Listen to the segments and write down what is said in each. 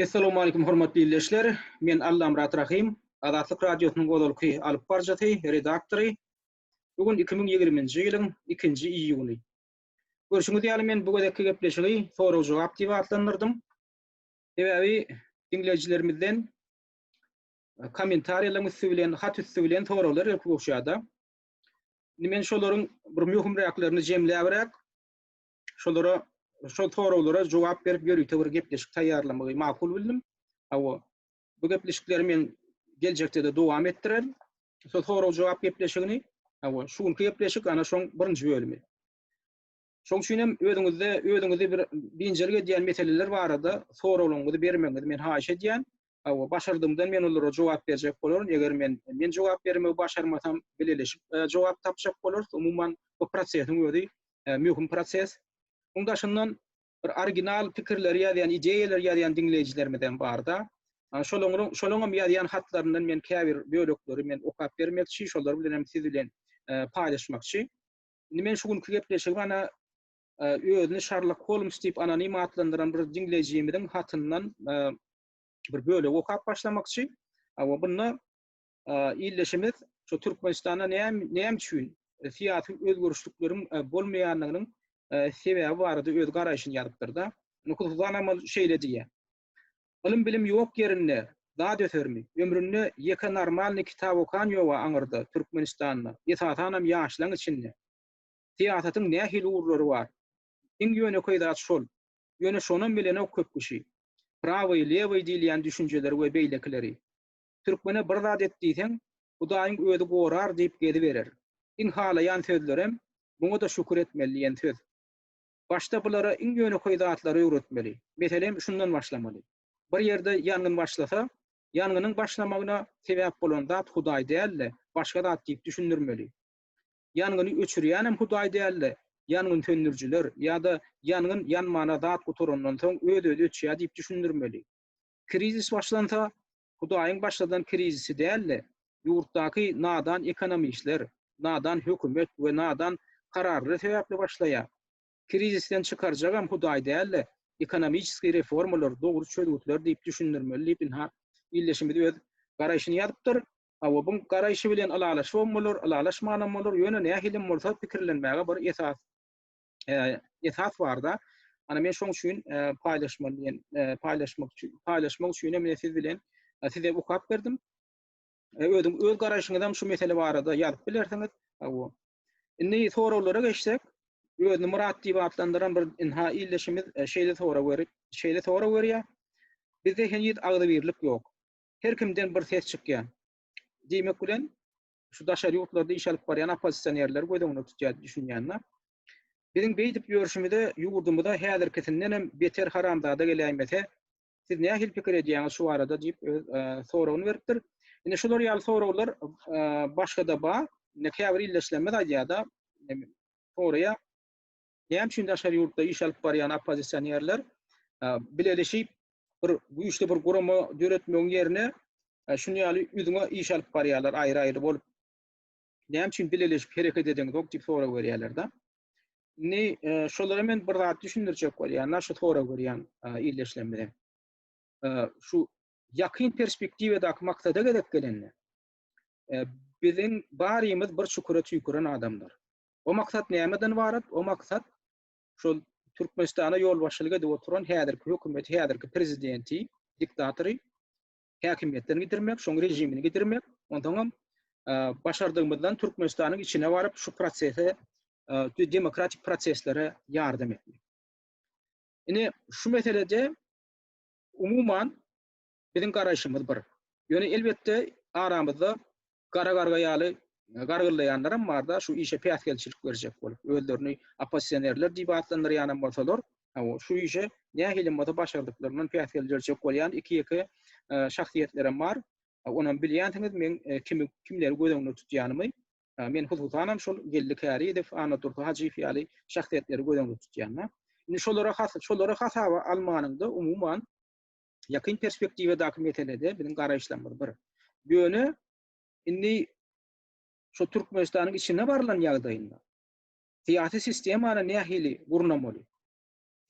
Essalawmalikim hormatly ildeşler. Men Allamyrat Rahym, Azatlyk Radiosynyň ozalky alyp baryjysy, redaktory. Bu gün 2020-nji ýylyň 2-nji iýuny. Görşüňiz ýaly men bu gezekki gepleşigi sorag-jogap diýip atlandyrdym. Sebäbi diňleýjilerimizden kommentariýalaryň üsti bilen, hat üsti bilen soraglar gelip gowşýar-da. Indi men şolaryň bir möhümräklerini jemläbräk, şolara şol soraglara jogap berip ýörite bir gepleşik taýýarlamagy makul bildim. Hawa, bu gepleşikleri men geljekde-de dowam etdirerin. Şol sorag-jogap gepleşigini, hawa, şu günki gepleşik ana şoň birinji bölümi. Şoň üçin hem özüňizde özüňizi bir biynjalyk edýän meseleler barada soraglaryňyzy bermegiňizi men haýyş edýän. Hawa, başardygymdan men olara jogap berjek bolaryn. Eger men men jogap bermegi başarmasam, bileleşip jogap tapjak bolarys. Umuman, bu prosesiň özi möhüm proses. Onuň daşyndan bir original pikirleri ýazýan, ideýalary ýazýan diňleýjilerimiz hem bar-da. Şolaryň şolaryň hem ýazýan hatlaryndan men käbir bölekleri men okap bermekçi, şolar bilen hem siz bilen paýlaşmakçy. Indi men şu günki gepleşigi ana özüni Şarlok Holms diýip anonim atlandyran bir diňleýjimiziň hatyndan bir bölek okap başlamakçy. Hawa, bunda ildeşimiz şu Türkmenistanda näme näme üçin syýasy özgerişlikleriň bolmaýanlygynyň sebäbi barada öz garaýşyny ýazypdyr-da. Hususan ol şeýle diýýär. Ylym-bilim ýok ýerinde zat ösermi? Ömründe ýeke normalnyý kitap okan ýoga aňyrda, Türkmenistanda, esasanam ýaşlaň içinde. Syýasatyň nähili ugurlary bar? Iň ýönekeý zat şol. Ýöne şonam bilenok köp kişi. Prawyý, lewyý diýilýän düşünjeleri we beýlekileri. Türkmene bir zat et diýseň, Hudaýyň özi gorar diýip geziberer. Iň halaýan sözlerem, Muňa-da şükür etmeli diýen söz. Başda bulara iň ýönekeý zatlary öwretmeli. Meselem, şundan başlamaly. Bir ýerde ýangyn başlasa, ýangynyň başlamagyna sebäp bolan zat Hudaý däl-de, başga zat diýip düşündirmeli. Ýangyny öçürýänem Hudaý däl-de, ýangyn söndürijiler ýa-da ýangyn ýanmana zat gutarandan soň öz-özi öçýär diýip düşündirmeli. Krizis başlansa, Hudaýyň başladan krizisi däl-de, ýurtdaky nadan ekonomistler, nadan hökümet we nadan kararlar sebäpli başlaýar. Krizisden çykarjagam Hudaý däl-de, ekonomiçeskiý reformalar, dogry çözgütler diýip düşündirmeli diýip, ynha, ildeşimiz öz garaýşyny ýazypdyr. Hawa, bu garaýşy bilen ylalaşybam bolar, ylalaşmanam bolar, ýöne nähilem bolsa pikirlenmäge bir esas esas barda. Ana men şoň üçin paýlaşmaly diýen paýlaşmak üçin paýlaşmak üçin hem siz bilen size okap berdim. Özüň öz garaýşyňyzy hem şu mesele barada ýazyp bilersiňiz. Hawa. Indi soraglara geçsek, özüni Myrat diýip atlandyran bir ynha ildeşimiz şeýle sorag berip, şeýle sorag berýär. Bizde heniz agzybirlik ýok. Her kimden bir ses çykýar. Diýmek bilen, şu daşary ýurtlarda iş alyp barýan oppozisionerleri göz öňünde tutýar düşünýänler. Biziň beýdip ýörşümize ýurdumyza häzirkisinden hem beter haramzada geläýmese, siz nähili pikir edýäňiz şu barada diýip öz e, soragyny beripdir. Indi şular ýaly soraglar e, başga-da bar. Indi käbir ildeşlerimiz aýdýar-da, soraýar. Näme üçin daşary ýurtda iş alyp barýan oppozisionerler e, bileleşip bir güýçli bir gurama döretmegiň ýerine şuny ýaly üzňe iş alyp barýarlar aýry-aýry bolup. Näme üçin bileleşip hereket edeňzok diýip sorag berýärler-de. Indi e, şolara men bir zat düşündirjek bolýan, şu sorag berýän e, ildeşlerimize. E, şu ýakyn perspektiwadaky maksada gezek gelende biziň barymyz bir çukura tüýküren adamlar. O maksat nämeden ybarat? O maksat şol Türkmenistana ýolbaşçylyk edip oturan häzirki hökümeti, häzirki prezidenti, diktatory häkimiýetden gidirmek, şoň režimini gidirmek, onsoňam başardygymyzdan Türkmenistanyň içine baryp şu prosese, demokratik proseslere ýardam etmek. Ine şu meselede umuman biziň garaýşymyz bir. Ýöne elbetde aramyzda gara garga ýaly gargyllaýanlaram bar-da, şu işe päsgelçilik berjek bolup, özlerini oppozisionerler diýip atlandyrýanam bolsalar, şu işe nähilem bolsa başardyklaryndan päsgel berjek bolýan iki-ýeke şahsyýetlerem bar. Onam bilýänsiňiz, men kimi, kimleri göz öňünde tutýanymy. Men hususanam şol Geldi Käriýew, Annadurdy Hajyýew ýaly şahsyýetleri göz öňünde tutýan-da. Indi şolara şolary hasaba almanyňda umuman ýakyn perspektiwadaky meselede biziň garaýyşlarymyz bir. Ýöne indi şu Türkmenistanyň içine barylan ýagdaýynda syýasy sistemany nähili gurnamaly?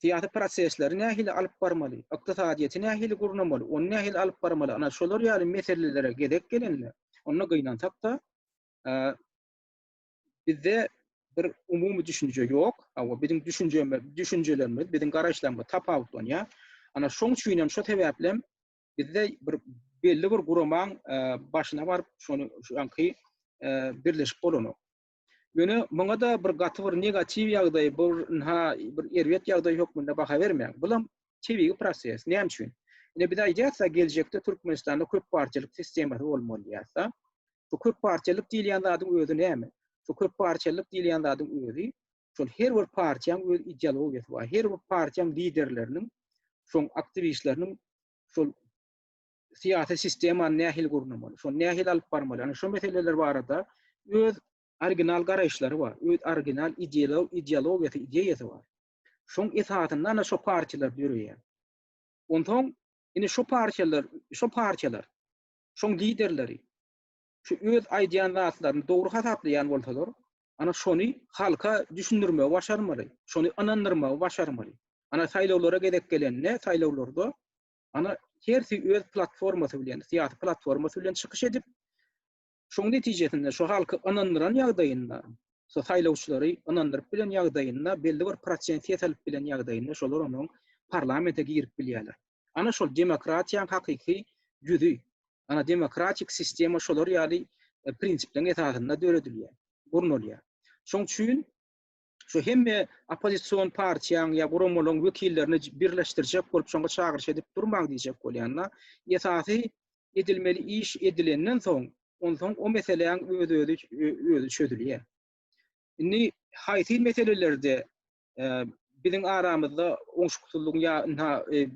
Syýasy prosesleri nähili alyp barmaly, ykdysadyýeti nähili gurnamaly, ony nähili alyp barmaly, ana şolar ýaly meselelere gezek gelende, onda gynansak-da, bizde bir umumy düşünje ýok. Hawa, biziň düşünjemiz, düşünjelerimiz, biziň garaýyşlarymyz tapawutlanýar. Ana şoň üçin hem, şo sebäpli hem bizde bir belli bir guramaň başyna baryp şony şu anky birleşip bolanok. Ýöne muňa-da bir gaty bir negatiw ýagdaý, bir ynha bir erbet ýagdaý hökmünde baha bermäň. Bulam tebigy proses. Näme üçin? Ine biz aýdýarys-a geljekde Türkmenistanda köp partiýalyk sistemasy bolmaly diýýäris-a. Bu köp partiýalyk diýilýän zadyň özi näme? Şu köp partiýalyk diýilýän zadyň özi şol her bir partiýaň öz ideologiýasy bar. Her bir partiýaň liderleriniň, şoň aktiwistleriniň şol syýasy sistemany nähili gurnamaly, şony nähili alyp barmaly, ýagny şu meseleler barada öz original garaýyşlary bar, öz original ideologiýasy, ideýasy bar. Şoň esasynda ana şo partiýalar döreýär. Onsoň indi şo partiýalar, şo partiýalar, şoň liderleri şu öz aýdýan zatlaryny dogry hasaplaýan bolsalar, ana şony halka düşündirmegi başarmaly, şony ynandyrmagy başarmaly. Ana saýlawlara gezek gelende, saýlawlarda Ana, hersi öz platformasy bilen, syýasy platformasy bilen çykyş edip, şoň netijesinde şo halky ynandyran ýagdaýynda, şo saýlawçylary ynandyryp bilen ýagdaýynda, belli bir prosent ses alyp bilen ýagdaýynda şolar onuň parlamente girip bilýärler. Ana şol demokratiýaň hakyky ýüzi. Ana demokratik sistema şolar ýaly e, prinsipleriň esasynda döredilýär, gurnalýar. Şoň üçin şu hemme oppozision partiýaň ýa guramalaryň wekillerini birleşdirjek bolup şoňa çagyryş edip durmaň diýjek bolýanda esasy edilmeli iş edilenden soň onsoň o meseläň öz-özi özi çözülýär. Indi haýsy meselelerde e, biziň aramyzda oňşuksyzlygyň ýa ynha e,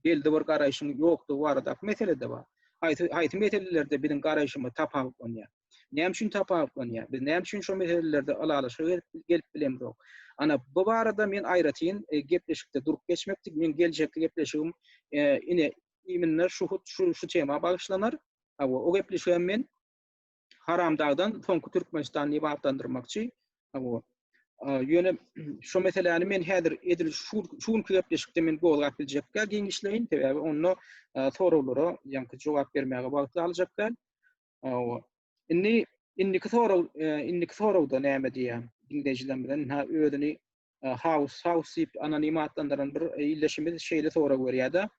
belli bir garaýşyň ýokdugy baradaky mesele-de bar. Haýsy haýsy meselelerde biziň garaýşymyz tapawutlanýar? Näme üçin tapawutlanýar? Biz näme üçin şo meselelerde ylalaşyga gelip, gelip bilemzok? Ana, bu barada men aýratyn e, gepleşikde durup geçmekdik. Men geljekki gepleşigim e, ine iminler şu şu şu tema bagyşlanar. Hawa, o gepleşigem men Haramdagdan soňky Türkmenistan diýip atlandyrmakçy. Hawa. Ýöne şu meseläni men häzir edil şu şu günki gepleşikde men gozgap biljek däl giňişleýin, sebäbi onda soraglara ýaňky jogap bermäge wagt aljak däl. Hawa. Indi indiki sorag indiki soragda näme diýýär diňleýjilerimizden ha özüni House House diýip anonim atlandyran bir ildeşimiz şeýle sorag berýär-de.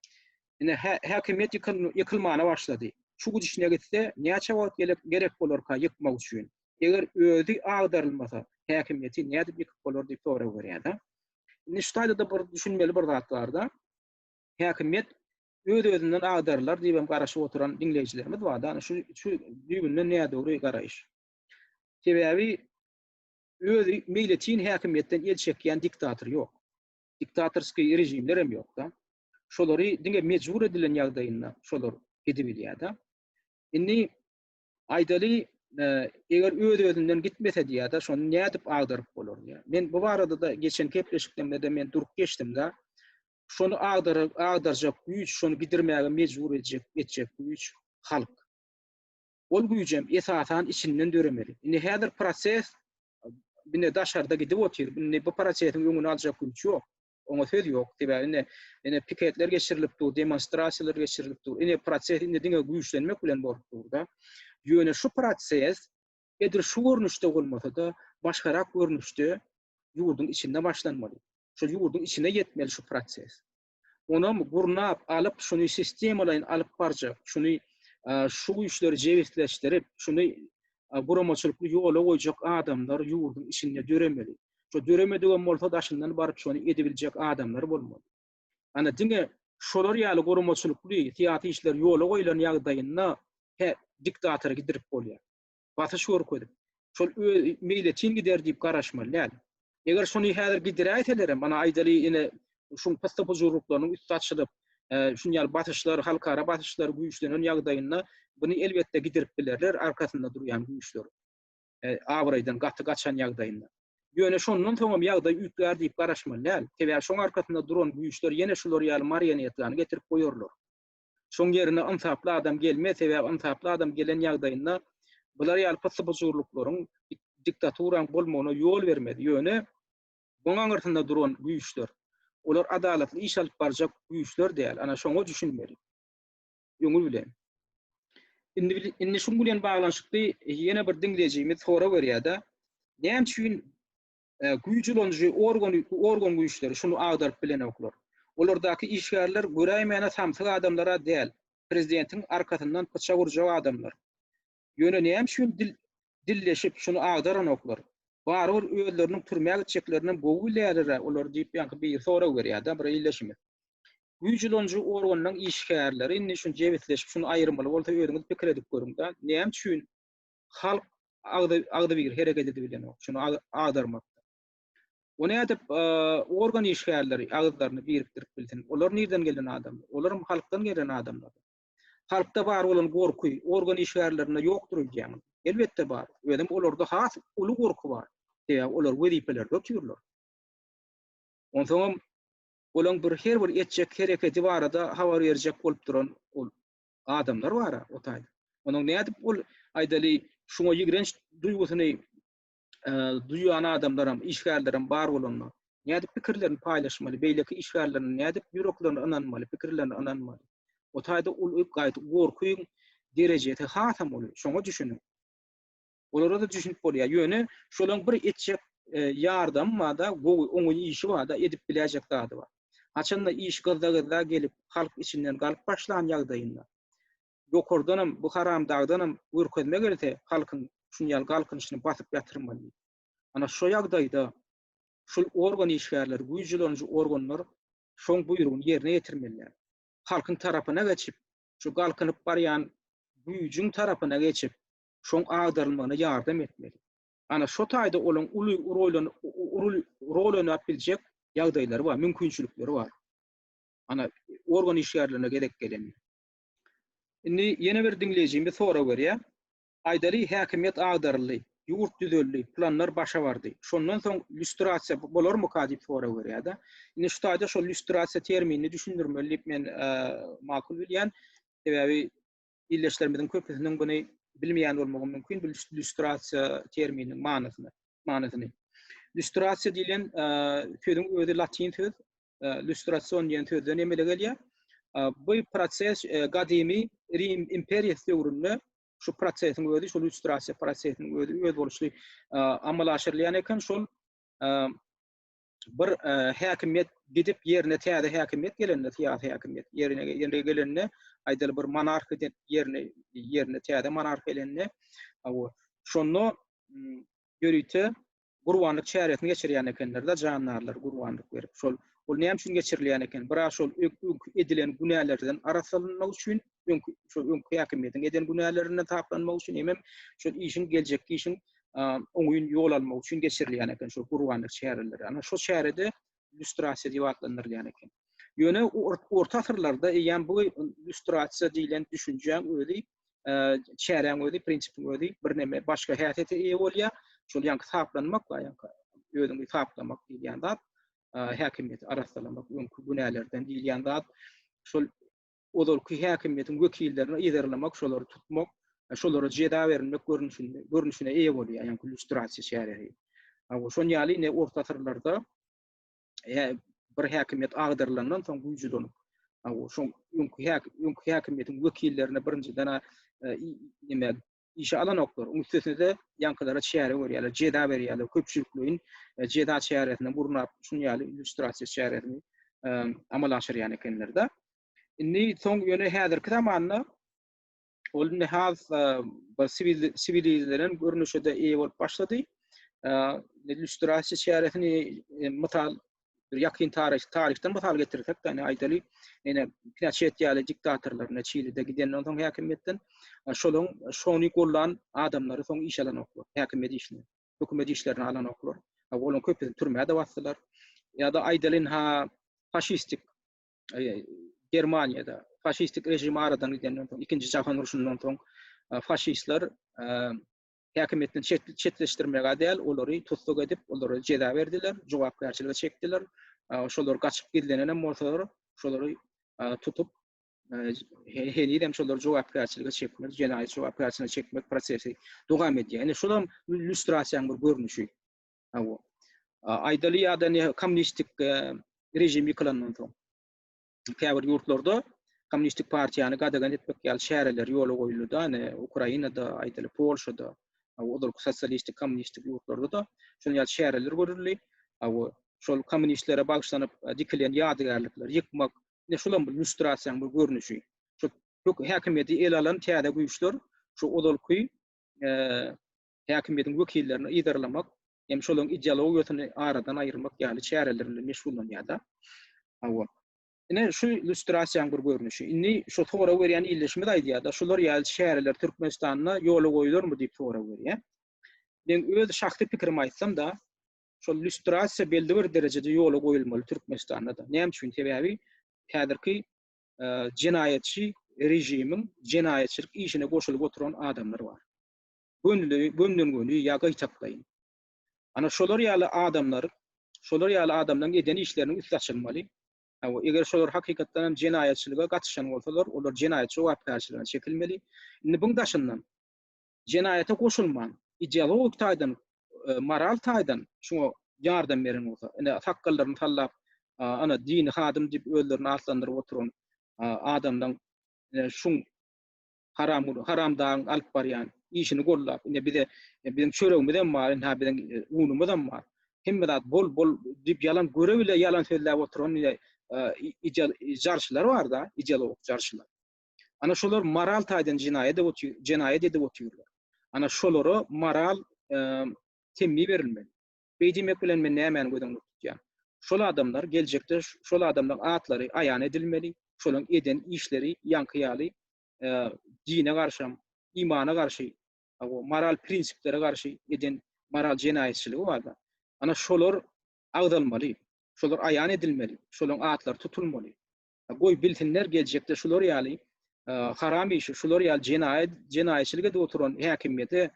Ine häkimiýet ýykylmana başlady. Şu gidişine gitse näçe wagt gerek bolarka ýykmak üçin? Eger özi agdarylmasa häkimiýeti nädip ýykyp bolar diýip sorag berýär-de. Indi şu taýda-da bir düşünmeli bir zat bar-da. Häkimiýet öz-özünden agdarylar diýip hem garaşyp oturan diňleýjilerimiz bar-da. Ana şu şu düýbünden nädogry garaýyş. Sebäbi özi meýletin häkimiýetden el çekýän diktator ýok. Diktatorskiý režimler hem ýok-da. Şolary diňe mejbur edilen ýagdaýynda şolar gidibilýär-de. Indi aýdaly, e, eger öz-özünden gitmese diýýär-de, şony nädip agdaryp bolar diýýär. Men bu barada-da geçen gepleşiklerimde-de men durup geçdim-de. Şony agdar agdarjak güýç, şony gidirmäge mejbur etjek etjek güýç halk. Ol güýjem esasan içinden döremeli. Indi häzir proses ine daşarda gidip otyr. Indi bu prosesiň öňüni aljak güýç ýok. Oňa söz ýok. Sebäbi ine ine piketler geçirilip dur, demonstrasiýalar geçirilip dur. Ine proses indi diňe güýçlenmek bilen bolup dur-da. Ýöne şu proses edil şu görnüşde bolmasa-da, başgarak görnüşde ýurduň içinde başlanmaly. Şol ýurduň içine ýetmeli şu proses. Onam gurnap alyp şuny sistemalaýyn alyp barjak, şuny şu güýçleri jebisleşdirip, şuny guramaçylykly ýola goýjak adamlar ýurduň içinde döremeli. Şo döremedigem bolsa daşyndan baryp şony edibiljek adamlar bolmaly. Ana diňe şolar ýaly guramaçylykly syýasy işler ýola goýlan ýagdaýynda he diktatory gidirip bolýar. Basyş görkezip, şol öz meýletin gider diýip garaşmaly däl. Eger şony häzir gidiräýselerem, ana aýdaly ine şuň pyssy-pujurlyklarynyň üsti açylyp, şuny ýaly basyşlar, halkara basyşlar güýçlenen ýagdaýynda buny elbetde gidirip bilerler arkasynda durýan güýçler. Abraýdan gaty gaçan ýagdaýynda. Ýöne şondan soňam ýagdaý üýtgär diýip garaşmaly däl. Sebäbi şoň arkasynda duran güýçler ýene şular ýaly marionetkany getirip goýarlar. Şoň ýerine ynsaply adam gelmez, sebäbi ynsaply adam gelen ýagdaýynda bular ýaly pyssy-pyjurlyklaryň, diktaturaň bolmagyna ýol bermez. Ýöne buň aňyrsynda duran güýçler. Olar adalatly iş alyp barjak güýçler däl. Ana şoňa düşünmeli. Öňi bilen. Indi indi şuň bilen baglanyşykly ýene bir diňleýjimiz sorag berýär-de, näme üçin e, güýç ulanyjy organ organ güýçleri şuny agdaryp bilenoklar? Olardaky işgärler göräýmäne samsyk adamlara däl, prezidentiň arkasyndan pyçak urjak adamlar. Ýöne näme üçin dil dilleşip şuny agdaranoklar? Barybir özleriniň türmä gitjeklerinem gowy bilýärler-ä olar diýip ýaňky biri sorag berýär-de bir ildeşimiz. Güýç ulanyjy organynyň işgärleri indi şuny jebisleşip şuny aýyrmaly bolsa özüňiz pikir edip görüň-de, näme üçin halk agzy agzybir hereket edibilenok şuny agdarmakda? O nädip organ işgärleri agyzlaryny birikdirip bilsin? Olar nirden gelen adamlar? Olaram halkdan gelen adamlar. Halkda bar bolan gorky organ işgärlerinde ýokdur öýdýäňiz. Elbetde bar. Özem olarda has uly gorky bar. Sebäbi olar wezipelerde otyrlar. Onsoňam olaň bir her bir etjek hereketi barada habar berjek bolup duran ol adamlar bar-a o taýda. Onuň nädip ol aýdaly şuňa ýigrenç duýgusyny duýan adamlaram, işgärlerem bar bolanda, nädip pikirlerini paýlaşmaly, beýleki işgärlerine nädip ýüreklerine ynanmaly, pikirlerine ynanmaly. O taýda uly gaýty gorkyň derejesi hasam uly. Şoňa düşüniň. Olara-da düşünip bolýar. Ýöne şolaň bir etjek ýardamy bar-da, gowy, oňyn işi bar-da, edip biläýjek zady bar. Haçanda iş gyzza-gyzza gelip, halk içinden galyp başlan ýagdaýynda, ýokardanam, bu haramdagdanam görkezme gelse, halkyň şuny ýaly galkynyşyny basyp ýatyrmaly diýip. Ana şo ýagdaýda şul organ işgärleri, güýç ulanyjy organlar şoň buýrugyny ýerine ýetirmeliler. Halkyň tarapyna geçip, şu galkynyp barýan güýjüň tarapyna geçip, şoň agdarylmagyna ýardam etmeli. Ana şo taýda olaň uly rol oýnap biljek ýagdaýlary bar, mümkinçilikleri bar. Ana organ işgärlerine gezek gelende. Indi ýene bir diňleýjimiz sorag berýär. Aýdaly, häkimiýet agdaryldy, ýurt düzeldi, planlar başa bardy. Şondan soň lýustrasiýa bolarmyka diýip sorag berýär-de. Indi şu taýda şol lýustrasiýa terminini düşündirmeli diýip men makul bilýän. Sebäbi ildeşlerimiziň köpüsiniň buny bilmeýän bolmagy mümkin bu lýustrasiýa termininiň manysyny. Manysyny. Lýustrasiýa diýlen sözüň özi latyn söz, lýustrasion diýen sözden emele gelýär. Bu proses gadymy Rim imperiýasy döwründe şu prosesiň özi, şu lýustrasiýa prosesiniň özi özboluşly amala aşyrylýan eken. Şol bir häkimiýet gidip ýerine täze häkimiýet gelende, syýasy häkimiýet ýerine ýerine gelende, aýdaly bir monarhiýa ýerine ýerine täze monarh gelende, şonda ýörite gurbanlyk çäresini geçirýän ekenler-de, jandarlar gurbanlyk berip. Şol ol näme üçin geçirilýän eken? Biraz şol öňki edilen günälerden arassalanmak üçin, öňki şol öňki häkimiýetiň eden günälerinden saplanmak üçin, hemem şol işiň geljekki işiň oňyn ýol almak üçin geçirilýän eken şol gurbanlyk çäreleri. Ana şo çärede lýustrasiýa diýip atlandyrylýan eken. Ýöne orta asyrlarda eýýäm bu lýustrasiýa diýlen düşünjäň özi, çäräň özi, prinsipiň özi birneme başga häsiýete eýe bolýar. Şol ýaňky saplanmak we ýaňky özüňi saplamak diýilýän zat, häkimiýeti arassalamak, öňki günälerden diýilýän zat, şol ozalky häkimiýetiň wekillerini yzarlamak, şolary tutmak, şolara jeza berilmek görnüşinde görnüşine eýe bolýar, ýaňky lýustrasiýa çäresi. Şon ýaly ine orta asyrlarda bir häkimiýet agdarylandan soň güýji dolup, şoň öňki öňki häkimiýetiň wekillerine birinjiden neme işe alanoklar. Onuň üstesine-de ýaňkylara çäre görýärler, jeza berýärler, köpçülikleýin jeza çäresini gurnap, şuň ýaly lýustrasiýa çäresini amala aşyrýan ekenler-de. Indi soň ýöne häzirki zamanda ol indi has bir siwilizlenen görnüşe-de eýe bolup başlady. Lýustrasiýa çäresini mysal bir ýakyn taryh taryhdan mysal getirsek, ýani aýdaly, ene Pinoçet ýaly diktatorlar ine Çilide gidenden soň häkimiýetden, şolaň şony gollan adamlary soň işe alanoklar, häkimiýet işine, hökümet işlerine alanoklar. Olaryň köpüsini türmä-de basdylar. Ýa-da aýdaly, ha faşistik Germaniýada faşistik režim aradan gidenden soň, ikinji jahan urşundan soň faşistler häkimiýetden çetleşdirmeg-ä däl, olary tussag edip, olara jeza berdiler, jogapkärçilige çekdiler. Şolar gaçyp gizlenenem bolsalar, şolary tutup, henizem şolary jogapkärçilige çekmek, jenaýat jogapkärçiligine çekmek prosesi dowam edýär. Ine, şolam lýustrasiýanyň bir görnüşi. Aýdaly ýa-da kommunistik. Režim ýykylandan soň. Käbir ýurtlarda kommunistik partiýany gadagan etmek ýaly çäreler ýola goýuldy-da, ine, Ukrainada, aýdaly, Polşada, ozalky sosialistik, kommunistik ýurtlarda-da şonuň ýaly çäreler görüldi. Şol kommunistlere bagyşlanyp dikilen ýadygärlikleri ýykmak, ine, şolam bir lýustrasiýanyň bir görnüşi. Şu häkimiýeti ele alan täze güýçler şu ozalky häkimiýetiň wekillerini yzarlamak hem şolaryň ideologiýasyny aradan aýyrmak ýaly çäreler bilen meşgullanýar-da. Hawa. Ine şu lýustrasiýanyň bir görnüşi. Indi şu sorag berýän ildeşimiz aýdýar-da, şular ýaly çäreler Türkmenistanda ýola goýularmy diýip sorag berýär. Men öz şahsy pikirimi aýtsam-da, şol lýustrasiýa belli bir derejede ýola goýulmaly Türkmenistanda-da. Näme üçin? Sebäbi häzirki jenaýatçy režimiň jenaýatçylyk işine goşulyp oturan adamlar bar. Gönüli, gönden-göni ýa gyýtaklaýyn. Ana şolar ýaly adamlar, şolar ýaly adamlaryň eden işleriniň üsti açylmaly. Hawa, eger şolar hakykatdan hem jenaýatçylyga gatyşan bolsalar, olar jenaýat jogapkärçiligine çekilmeli. Indi buň daşyndan jenaýata goşulman, ideologik taýdan, moral taýdan şuňa ýardam beren bolsa, ine sakgallaryny sallap, ana dini hadym diýip özlerini atlandyryp oturan adamlaryň şuň haram haram dagyň alyp barýan işini gollap, ine bize biziň çöregimiz hem bar, ine biziň unumyz hem bar. Hemme zat bol bol diýip ýalan göre bile ýalan sözläp oturan ine jarçylar bar-da, ideologik jarçylar. Ana şolar moral taýdan jenaýat edip otyr, jenaýat edip otyrlar. Ana şolara moral temmi berilmeli. Beý diýmek bilen men nämäni göz öňünde tutýan? Şol adamlar geljekde şol adamlaryň atlary aýan edilmeli, şolaryň eden işleri ýaňky ýaly dine garşam, imana garşy, moral prinsiplere garşy eden moral jenaýatçylygy barda. Ana şolar agzalmaly, şolar aýan edilmeli, şolaryň atlary tutulmaly. Goý bilsinler geljekde şular ýaly haram işi, şular ýaly jenaýat, jenaýatçylyk edip oturan häkimiýete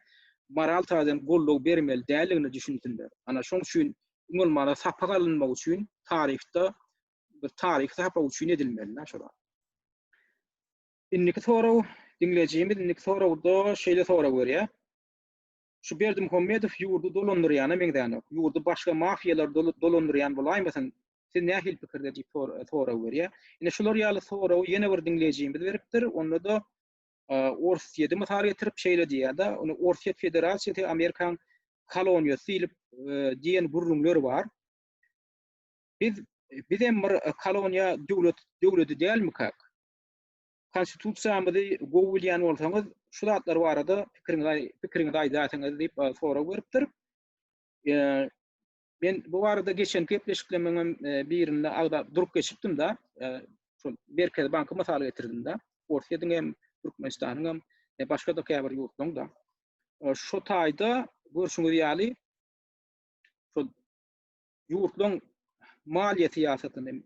moral taýdan goldaw bermeli däldigine düşünsinler. Ana şoň üçin iň bolmanda sapak alynmagy üçin taryhda bir taryhy sapak üçin edilmeli şolar. Indiki sorag diňlejimiz indiki soragda şeýle sorag berýär. Şu Berdimuhamedow ýurdy dolandyrýana meňzänok. Ýurdy başga mafiýalar dolandyrýan bolaýmasyn? Siz nähili pikirde diýip sorag berýär. Ine şular ýaly soragy ýene bir diňleýjimiz beripdir. Onda-da Orsýeti mysal getirip şeýle diýýär-de, ony Orsýet Federasiýasy Amerikaň koloniýasy diýlip diýen gürrüňler bar. Biz bizem bir koloniýa döwlet döwleti dälmikäk? Konstitusiýamyzy gowy bilýän bolsaňyz, şu zatlar barada pikiriňizi pikiriňizi aýdaýsaňyz diýip sorag beripdir. Men bu barada geçen gepleşiklerimiň hem birinde agzap durup geçipdim-de, şol Merkezi banky mysal getirdim-de. Orsýetiň hem, Türkmenistanyň hem, başga-da käbir ýurtlaryň-da. Şo taýda görşüňiz ýaly şol ýurtlaryň maliýe syýasatyny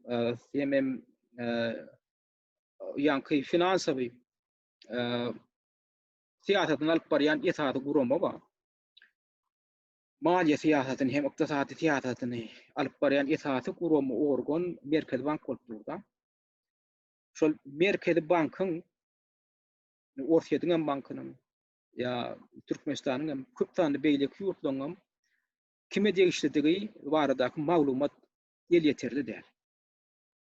hem hem ýaňky finansowy syýasatyny alyp barýan esasy gurama bar. Maliýe syýasatyny hem ykdysady syýasatyny alyp barýan esasy gurama organ Merkezi bank bolup durda. Şol Merkezi bankyň Orsýetiň hem bankynyň ýa Türkmenistanyň hem köp sanly beýleki ýurtlaryň hem kime degişlidigi baradaky maglumat elýeterli däl.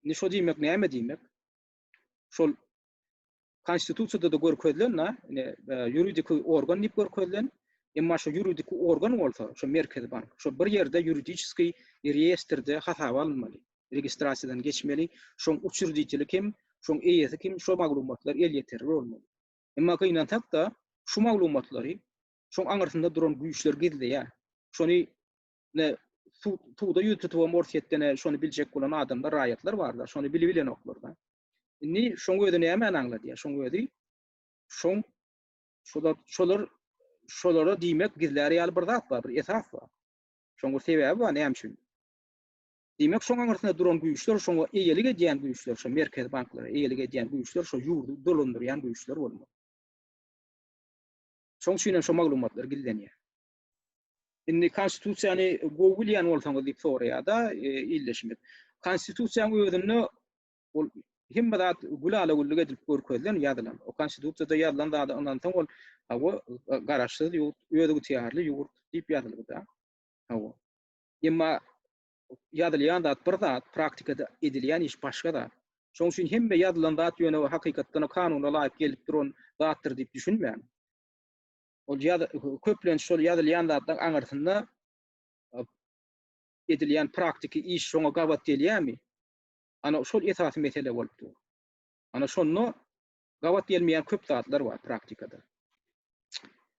Indi şo diýmek näme diýmek? Şol konstitusiýada-da görkezilen, ine, e, ýuridiki organ diýip görkezilen, emma şo ýuridiki organ bolsa, şo Merkezi bank, şo bir ýerde ýuridiçeskiý reýestrde hasaba alynmaly, registrasiýadan geçmeli, şoň uçrediteli kim, şoň eýesi kim, şo maglumatlar elýeterli bolmaly. Emma gynansak-da, şu maglumatlary şoň aňyrsynda duran güýçler gizleýär. Şony ne suwda ýüz tutubam Orsýetde ne şony biljek bolan adamlar, raýatlar barlar, şony bilibilenoklar-da. Indi şoň özi nämäni aňladýar? Şoň özi şoň şolar şolar şolara diýmek gizlär ýaly bir zat bar, bir esas bar. Şoň bir sebäbi bar, näme üçin? Diýmek, şoň aňyrsynda duran güýçler, şoňa eýelik edýän güýçler, şo merkezi banklara eýelik edýän güýçler, şo ýurdy dolandyrýan güýçler bolmaly. Şoň üçin hem şo maglumatlar gizlenýär. Indi konstitusiýany gowy bilýän bolsaňyz diýip soraýar-da e, ildeşimiz. Konstitusiýanyň özünde ol hemme zat gülala-güllük edilip görkezilen, ýazylan. O konstitusiýada ýazylan zada ynansaň ol hawa garaşsyz ýurt, özygtyýarly ýurt diýip ýazylgyda. Hawa. Emma. Ýazylýan zat bir zat, praktikada edilýän iş başga zat. Şonuň üçin hemme ýazylan zat ýöne hakykatdan kanuna laýyk gelip duran zatdyr diýip düşünmäň. Ol ýaz köplenç şol ýazylýan zatlaryň aňyrsynda edilýän praktiki iş şoňa gabat gelýärmi? Ana şol esasy mesele bolup dur. Ana şonda gabat gelmeýän köp zatlar bar praktikada.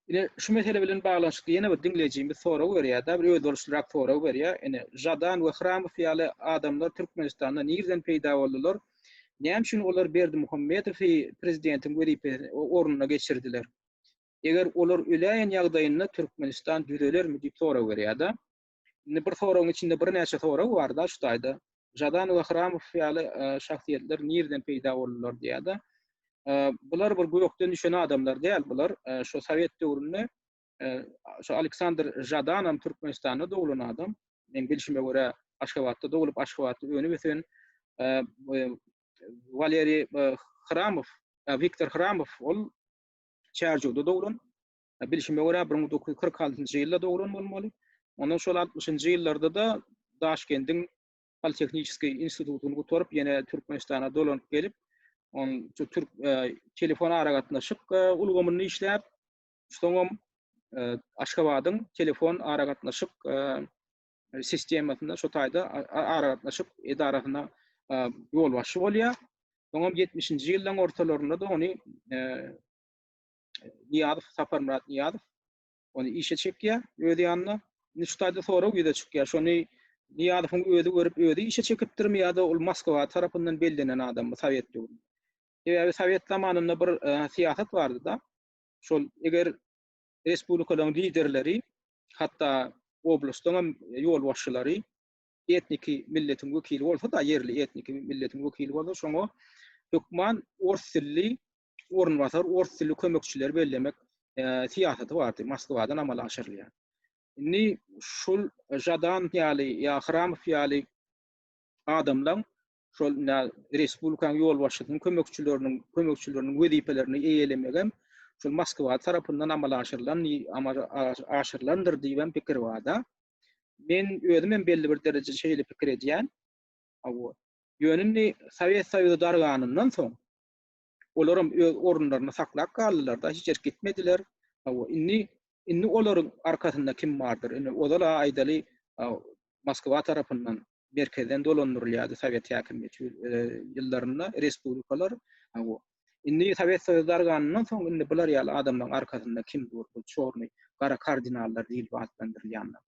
Ine şu mesele bilen baglanyşykly ýene bir diňleýjimiz sorag berýär-de, bir özboluşlyrak sorag berýär. Ine Žadan we Hramow ýaly adamlar Türkmenistanda nirden peýda boldular? Näme üçin olar Berdimuhamedowy prezidentiň wezipesine ornuna geçirdiler? Eger olar öläýen ýagdaýynda Türkmenistan düzelermi diýip sorag berýär-de. Indi bir soragyň içinde birnäçe sorag bar-da şu taýda. Žadan we Hramow ýaly şahsyýetler nirden peýda boldular diýýär-de. Bular bir gökden düşen adamlar däl, bular şu sowet döwründe şu Aleksandr Žadanam Türkmenistanda doglan adam. Men bilşime görä Aşgabatda doglup, Aşgabatda önüp ösen Waleriý Hramow, Wiktor Hramow ol Çärjewde doglan. Bilşime görä 1946-njy ýylda doglan bolmaly. Ondan şol 60-njy ýyllarda-da Daşkendiň Politehniçeskiý institutyny gutaryp, ýene Türkmenistana dolanyp gelip, on türk e, telefon aragatnaşyk e, ulgamynda işläp, soňam e, Aşgabadyň telefon aragatnaşyk sistemasynda şo taýda aragatnaşyk edarasyna ýolbaşçy bolýar. Soňam 70-nji ýyllaryň ortalarynda-da ony Nyýazow, Saparmyrat Nyýazow ony işe çekýär öz ýanyna. Indi şu taýda sorag ýüze çykýar. Şony Nyýazowyň özi görüp, özi işe çekipdirmi ýa-da ol Moskwa tarapyndan bellenen adammy sowet döwründe? Sebäbi sowet zamanynda bir e, syýasat bardy-da. Şol eger respublikalaryň liderleri, hatda oblastlaryň hem ýolbaşçylary etniki milletiň wekili bolsa-da, ýerli etniki milletiň wekili bolsa, şoňa hökman ors dilli orunbasar, ors dilli kömekçileri bellemek e, syýasaty bardy, Moskwadan amala aşyrylýar. Indi şul Žadan ýaly ýa Hramow ýaly adamlaň şol respublikanyň ýolbaşçysynyň kömekçileriniň kömekçileriniň wezipelerini eýelemegem şol Moskwa tarapyndan amala aşyrylan amala aşyrylandyr diýibem pikir bar-da. Men özüm hem belli bir derejede şeýle pikir edýän. Hawa. Ýöne indi Sowet Soýuzy darganyndan soň olaram öz orunlaryny saklap galdylar-da, hiç ýere gitmediler. Hawa, indi indi olaryň arkasynda kim bardyr? Indi ozal-a aýdaly Moskwa tarapyndan merkezden dolandyrylýardy sowet häkimiýeti e, ýyllarynda respublikalar. Hawa. Indi Sowet Soýuzy darganyndan soň indi bular ýaly adamlaryň arkasynda kim dur? Bu çorny gara kardinallar diýlip atlandyrylýanlar.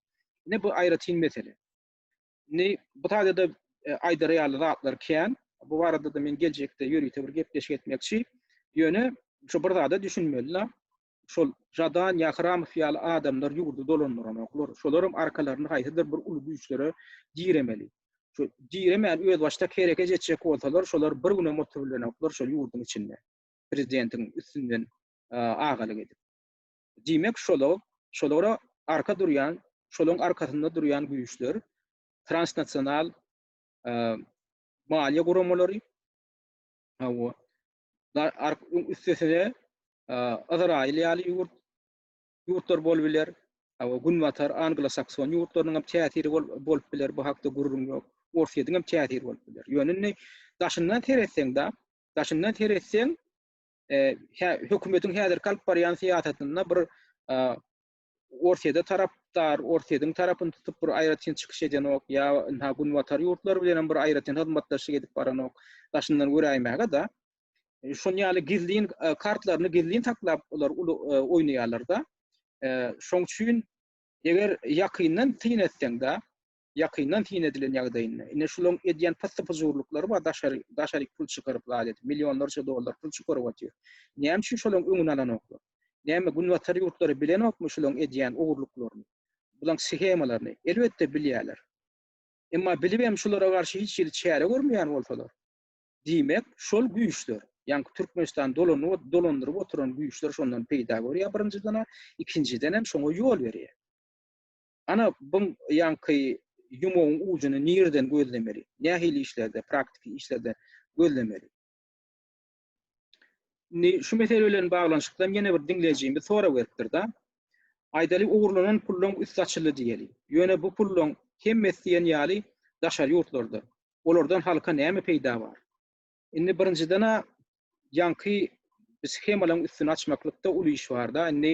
Indi bu aýratyn mesele. Indi bu taýda-da e, aýdar ýaly zatlar kän. Bu barada-da men geljekde ýörite bir gepleşik etmekçi. Ýöne şu bir zada düşünmeli-la. Şol Žadan ýa Hramow ýaly adamlar ýurdy dolandyranoklar. Şolaram arkalaryny haýsydyr bir uly güýçlere diremeli. Şu diremän özbaşdak hereket etjek bolsalar, şolar bir günem oturybilenoklar şol ýurduň içinde. Prezidentiň üstünden e, agalyk edip. Diýmek şolar, şolara arka durýan, şolaryň arkasynda durýan güýçler transnasional e, maliýe guramalary, hawa, üstesine e, Yzraýyl ýaly ýurt ýurtlar bolup biler. Hawa, Günbatar anglosakson ýurtlarynyň hem täsiri bolup biler, bu hakda gürrüň ýok. Orsýetiň hem täsiri bolup biler. Ýöne indi daşyndan seretseň-de, daşyndan seretseň, e, hökümetiň häzirki alyp barýan syýasatynda bir e, Orsýete tarapdar, Orsýetiň tarapyny tutup bir aýratyn çykyş edenok, ýa ynha günbatar ýurtlary bilen hem bir aýratyn hyzmatdaşlyk edip baranok, daşyndan göräýmäge-de. E, şon ýaly gizlin e, kartlaryny gizlin saklap olar uly e, oýnaýarlar-da. E, şoň üçin eger ýakyndan syn etseň-de, ýakyndan syn edilen ýagdaýynda, ine şulaň edýän pyssy-pyjurlyklary bar, daşary, daşaryk pul çykaryp zat edip, millionlarça dollar pul çykaryp otyr. Näme üçin şolaň öňüni alanoklar? Näme günbatar ýurtlary bilenokmy şulaň edýän ogurlyklaryny? Bulaň shemalaryny? Elbetde bilýärler. Emma bilibem şulara garşy hiç hili çäre görmeýän bolsalar, diýmek, şol güýçler, ýaňky Türkmenistany dolandyryp oturan güýçler şondan peýda görýär birinjiden-ä, ikinjidenem şoňa ýol berýär. Ana, bu ýaňky ýumagyň ujuny nireden gözlemeli? Nähili işlerde, praktiki işlerde gözlemeli? Indi şu mesele bilen baglanyşykda ýene bir diňleýjimiz sorag beripdir-de. Aýdaly, ogurlanan pullaň üsti açyldy diýeli. Ýöne bu pullaň hemmesi diýen ýaly. daşary ýurtlarda. Olardan halka näme peýda bar? Indi birinjiden-ä ýaňky shemalaryň üstüni açmaklykda uly iş bar-da. Indi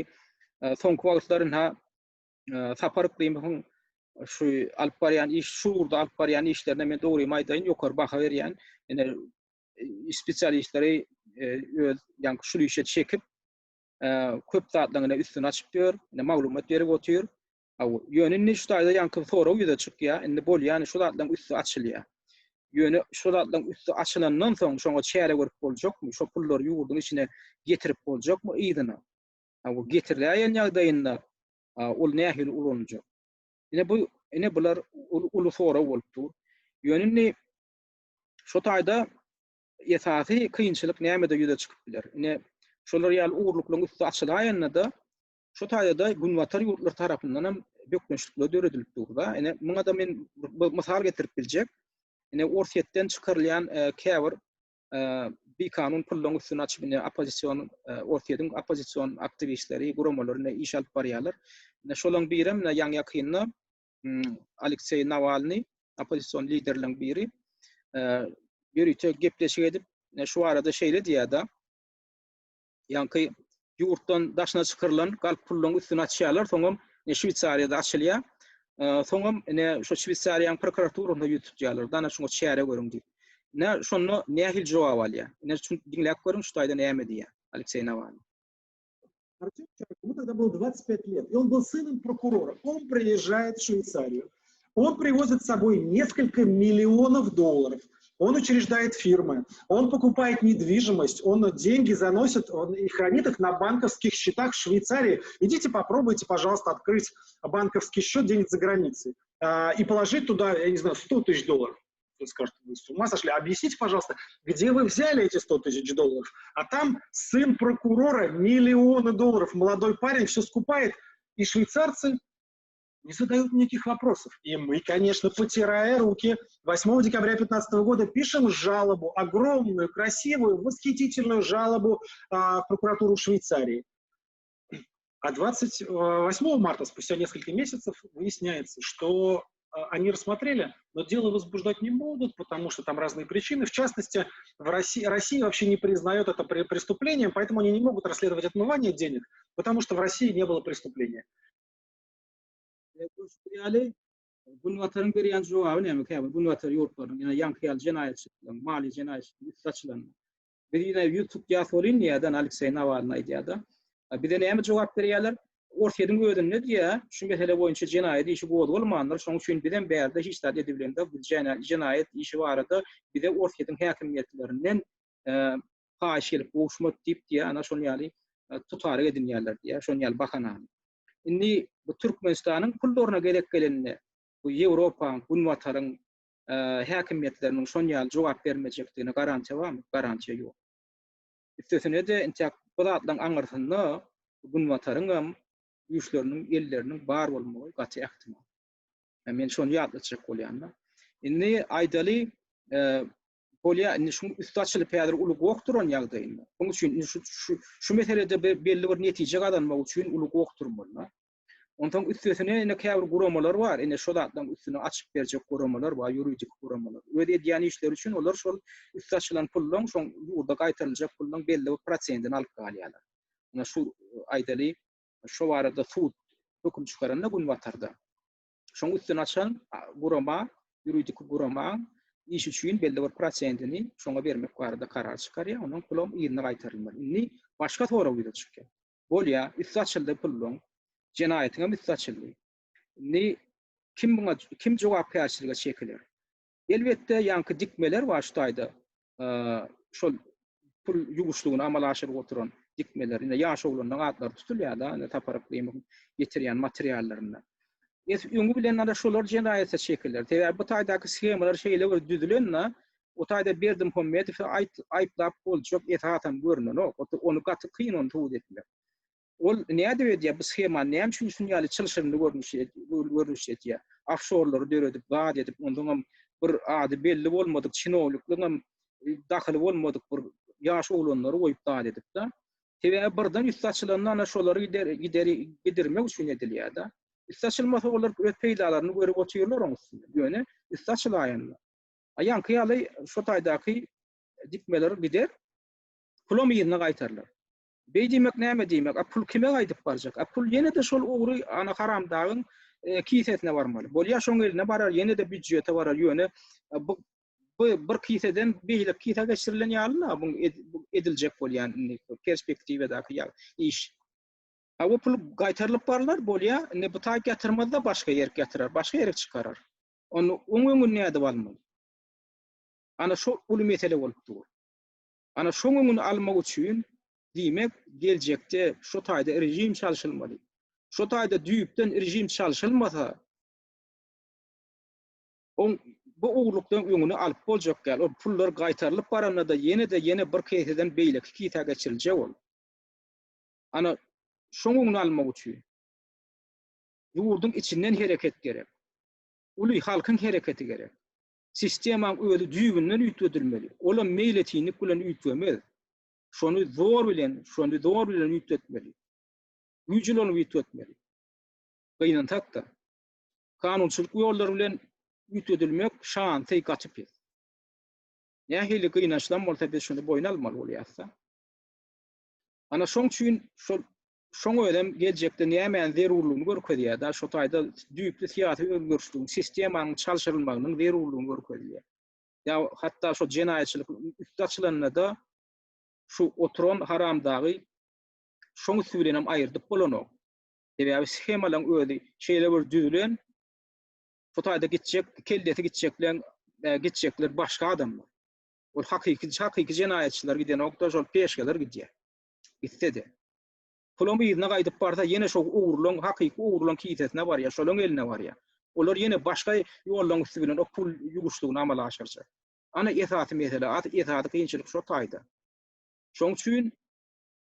soňky wagtlar ynha Sapar Yklymowyň şu alyp barýan iş, şu ugurda alyp barýan işlerine men dogrymy aýdaýyn, ýokary baha berýän. Ine spesialistleri öz ýaňky şu işe çekip, köp zatlaryň ine üstüni açyp ýör, ine maglumat berip otyr. Ýöne indi şu taýda ýaňky sorag ýüze çykýar. Indi bolýany şu zatlaryň üsti açylýar. Ýöne şu zatlaryň üsti açylandan soň şoňa çäre görüp boljakmy? Şo pullary ýurduň içine getirip boljakmy yzyna? Bu getiriläýen ýagdaýynda ol nähili ulanyljak? Ine bu ine bular uly sorag bolup dur. Ýöne indi şo taýda esasy kynçylyk nämede ýüze çykyp biler? Ine şolar ýaly ogurlyklaryň üsti açylaýanda-da Şu taýda-da günbatar ýurtlary tarapyndan hem bökdençlikler döredilip dur-da. Ine, muňa-da men bir mysal getirip biljek. Ine, Orsýetden çykarylýan e, käbir e, bikanun pullaryň üstüni açyp, ine, oppozision e, Orsýetiň oppozision aktiwistleri, guramalary ine iş alyp barýarlar. Ine, şolaryň birem ine ýaňy-ýakynda Alekseý Nawalnyý, oppozision liderleriň biri, ýörite gepleşik edip, şu barada şeýle diýýär-de, Ýaňky ýurtdan daşyna çykarylan galp pullaryň üstüni açýarlar, soňam ine Şweýsariýada açylýar. Soňam ine şo Şweýsariýanyň prokuraturasyna ýüz tutýarlar. Dana şuňa çäre görüň diýip. Ine şonda nähili jogap alýar? Ine şuny diňläp görüň, şu taýda näme diýýär Alekseý Nawalnyý. Ему тогда было 25 лет, и он был сыном прокурора. Он приезжает в Швейцарию. Он привозит с собой несколько миллионов долларов. Он учреждает фирмы, он покупает недвижимость, он деньги заносит он и хранит их на банковских счетах в Швейцарии. Идите попробуйте, пожалуйста, открыть банковский счет где-нибудь за границей а, и положить туда, я не знаю, 100 тысяч долларов. Скажут, вы с ума сошли. Объясните, пожалуйста, где вы взяли эти 100 тысяч долларов? А там сын прокурора миллионы долларов, молодой парень все скупает. И швейцарцы не задают никаких вопросов. И мы, конечно, потирая руки, 8 декабря 2015 года пишем жалобу, огромную, красивую, восхитительную жалобу а, в прокуратуру Швейцарии. А 28 марта, спустя несколько месяцев, выясняется, что а, они рассмотрели, но дело возбуждать не будут, потому что там разные причины. В частности, в России, Россия вообще не признает это преступлением, поэтому они не могут расследовать отмывание денег, потому что в России не было преступления. Ýaly Günbataryň berýän jogaby näme käbir Günbatar ýurtlarynyň ýa ýaňky ýaly jenaýatçylyklaryň, maliýe jenaýatçylygyň üsti açylanda. Biz ýene ýüz tutýas welin diýýär-de Alekseý Nawalnyý aýdýar-da. Bize näme jogap berýärler? Orsýetiň özünde diýýär, şu mesele boýunça jenaýat işi gozgalmandyr, şonuň üçin bizem bärde hiç zat edibilemzok, biz jenaýat işi barada bize Orsýetiň häkimiýetlerinden haýyş gelip gowuşmady diýip diýýär, ana şonuň ýaly tutaryk edinýärler diýýär, şonuň ýaly bahanany. Indi bu Türkmenistanyň pullaryna gezek gelende, bu Ýewropaň, Günbataryň häkimiýetleriniň şon ýaly jogap bermejekdigine garantiýa barmy? Garantiýa ýok. Üstesine-de intäk bu zatlaryň aňyrsynda Günbataryňam güýçleriniň, elleriniň bar bolmagy gaty ähtimal. Men şony ýatlatjak bolýan-da. Indi aýdaly, bolýar, indi şuň üsti açylyp häzir uly goh duran ýagdaýynda. Şonuň üçin indi şu şu şu meselede belli bir netije gazanmak üçin uly goh durmaly. Onsoň üstesine indi käbir guramalar bar, indi şo zatlaryň üstüni açyp berjek guramalar bar, ýuridik guramalar. Öz edýän işleri üçin olar şol üsti açylan pullaň, şoň ýurda gaýtaryljak pullaň belli bir prosentini alyp galýarlar. Ine şu aýdaly, şo barada sud höküm çykaranda günbatarda Şoň üstüni açan gurama, ýuridik gurama iş üçin belli bir prosentini şoňa bermek barada karar çykarýar. Onuň pulam yzyna gaýtarylmaly. Indi başga sorag ýüze çykýar. Bolýar, üsti açyldy puluň, jenaýatyň hem üsti açyldy. Indi kim muňa kim jogapkärçilige çekiler? Elbetde, ýaňky dikmeler bar şu taýda. Şol pul ýuwuşlygyny amala aşyryp oturan dikmeler. Ine ýaş oglanlaryň atlary tutulýar-da, ine Sapar Yklymowyň getirýän materiallarynda. Es öňi bilen ana şolar jenaýata çekiler. Sebäbi bu taýdaky shemalar şeýle bir düzülen-de, o taýda Berdimuhamedowy aýyplap boljak esasam görnenok. Ony gaty kyn ony subut etmek. Ol nädip edýär bu shemany, näme üçin şuny ýaly çylşyrymly görnüşde edýär? Ofşorlary döredip, zat edip, onsoňam bir ady belli bolmadyk çinownikliňem dahyly bolmadyk bir ýaş oglanlary goýup zat edip-de. Sebäbi birden üsti açylanda ana şolary gider, gider, gidirmek üçin edilýär-de. Üsti açylmasa olar öz peýdalaryny görüp otyrlar oň üstünde. Ýöne üsti açylaýanda. A ýaňky ýaly şo taýdaky dikmeler gider. Pulam yzyna gaýtarlar. Beý diýmek näme diýmek? A pul kime gaýdyp barjak? A pul ýene-de şol ogry ana haramdagyň e, kisesine barmaly. Bolýa şoň eline barar, ýene-de býudjete barar. Ýöne e, bu bu bir kiseden beýleki kisä geçirilen ýaly-la bu ediljek bolýan indi perspektiwadaky ýa iş. A bu pul gaýtarylyp barlar, bolýa. Indi bu taýyk ýatyrmaz-da başga ýerik ýatyrar, başga ýerik çykarar. Ony oň öňüni nädip almaly? Ana şo uly mesele bolup dur. Ana şoň öňüni almak üçin diýmek geljekde şo taýda režim çalşylmaly. Şo taýda düýpden režim çalşylmasa oň bu ogurlykdan öňüni alyp boljak däl. Ol pullar gaýtarylyp baranda-da ýene-de ýene bir keseden beýleki kisä geçiriljek ol. Ana şoň öňüni almak üçin ýurduň içinden hereket gerek. Uly halkyň hereketi gerek. Sistemaň özi düýbünden üýtgedilmeli. Olam meýletinlik bilen üýtgemez. Şony zor bilen, şony zor bilen üýtgetmeli. Güýç ulanyp üýtgetmeli. Gynansak-da, kanunçylyk ýollary bilen üýtgedilmek şansy gaty pes. Nähili gynançlam bolsa biz şuny boýun almaly bolýarys-da. Ana şoň üçin şol şoň özem geljekde nämäniň zerurlygyny görkezýär-de, şo taýda düýpli syýasy özgerişligiň, sistemanyň çalşyrylmagynyň zerurlygyny görkezýär. Ýa hatda şo jenaýatçylyk üsti açylanda-da şu oturan haramdagy şoň üsti bilen hem aýyrdyp bolanok. Sebäbi shemalaryň özi şeýle bir düzülen, şo taýda gitjek, kellesi gitjekleň, e, gitjekler başga adamlar. Ol hakyky hakyky jenaýatçylar gidenok-da, şol peşgeler gidýär. Gitse-de. Pulam yzyna gaýdyp barsa, ýene şo ogurlaň, hakyky ogurlaň kisesine barýar, şolaň eline barýar. Olar ýene başga ýollaň üsti bilen o pul ýuwuşlygyny amala aşyrjak. Ana esasy mesele, esasy kynçylyk şo taýda. Şoň üçin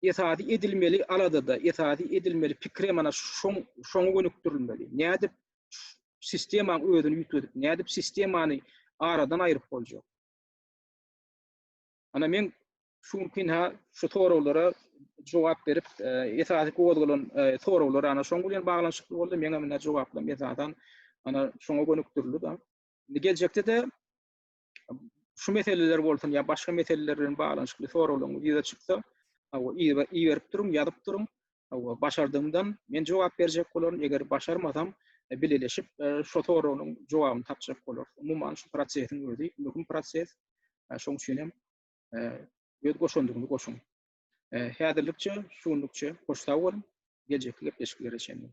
esasy edilmeli alada-da, esasy edilmeli pikirem ana şoň şoňa gönükdirilmeli. Nädip sistemaň özüni üýtgedip, nädip sistemany aradan aýryp boljak? Ana men şu günki ynha şu soraglara jogap berip, e, esasy gozgalan e, soraglar ana şoň bilen baglanyşykly boldy. Meňem ynha jogaplarym esasan ana şoňa gönükdirildi da. Indi geljekde-de şu meseleler bolsun ýa başga meseleler bilen baglanyşykly soraglaryňyz ýüze çyksa, hawa, iberip duruň, ýazyp duruň. Hawa, başardygymdan men jogap berjek bolaryn. Eger başarmasam, e, bileleşip e, şo soragyň jogabyny tapjak bolarys. Umuman şu prosesiň özi möhüm proses. E, şoň üçin hem öz goşandyňyzy goşuň. Häzirlikçe, şu günlükçe hoş sag boluň. Geljekki gepleşiklere çenli.